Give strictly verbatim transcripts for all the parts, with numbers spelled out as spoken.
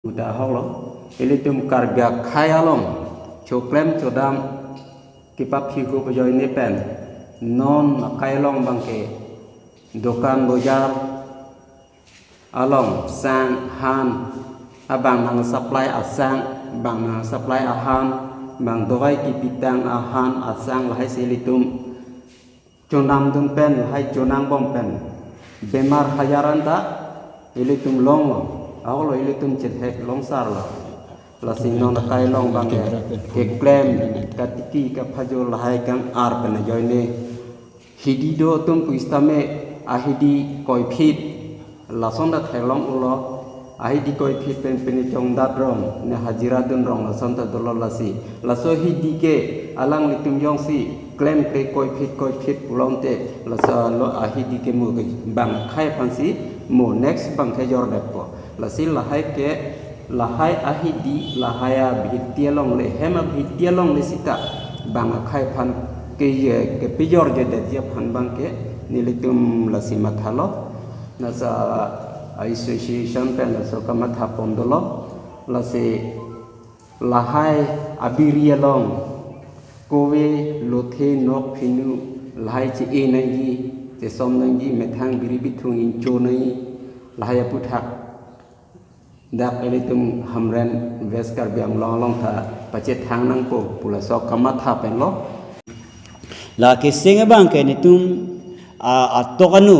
Uta ahok lo, ilitum Karbi akhei along choklem chodam kepaphihup ajoine pen non akai along abangke dokan bojar along sang han abang nang supply asang, bang nang supply ahan, bang dovai kepitang ahan asang lahai si ilitum chonam dun pen, lahai chonam bom pen bemar hajar anta ilitum longlo. Ahok lo, ilitum chethek longsarlo. Lasi non akai along abangke keklem, katiki, kaphajul lahai kang-ar pen ajoine hidi do atum pu istame ahidi koiphit lason ta theklong ulo, ahidi koiphit pen pini chongdat rong, ne hajira dun rong lason ta dolo lasi. Laso hidi ke alanglitum jongsi klemkle koiphit koiphit pulote, laso lo ahidi ke mo ke bang akhei aphansi mo next abangke jordetpo. Lasi lahai ke, lahai ahidi, lahai abhiti alongle, hem abhiti alongle sita bang akhei aphan ke ye, kepajorjedetji aphan abangke nelitum lasi mathalo. Nasa association pen laso kamatha pon dolo. Lasi lahai abiri along kove, lothe, nok phinu lahai che-e nangji, chesom nangji, methang biri bithung incho nangji, lahai aputhak dak ilitum Hamren West Karbi Anglong along ta pachethang nangpo pu laso kamatha penlo. La keseng abangke netum a, atok anu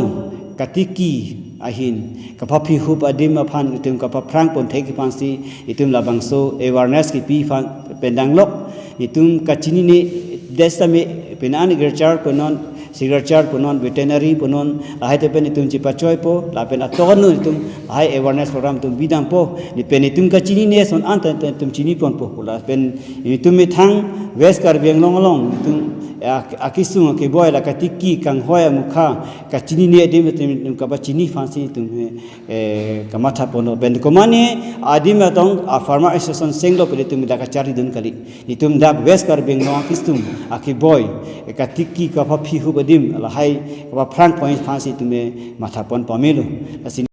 katiki ahin kapaphihup adim aphan itum kapaphrang pon thek aphansi itum labangso awareness kepi aphan pen danglok. Itum kachinine det sitame pen an agriculture punon, sericulture punon, veterinary punon, lahai te pen itum chepachoipo, lapen atok anu itum lahai awareness program itum bidampo, ne pen itum kachinine ason anta itum chini ponpo, lapen itum methang West Karbi Anglong along itum ak-, akesung akeboi la katiki kanghoi amukha kachinine adim itum kapachini aphansi itum, eh, kamatha ponlo. Pen komane adim atong a farmer association senglo pen itum dak kachari dun kali. Itum dak West Karbi Anglong akesung akeboi, eh, katiki kapaphihup adim lahai kapaphrang pon aphansi itum, eh, matha pon pamelo. Lasi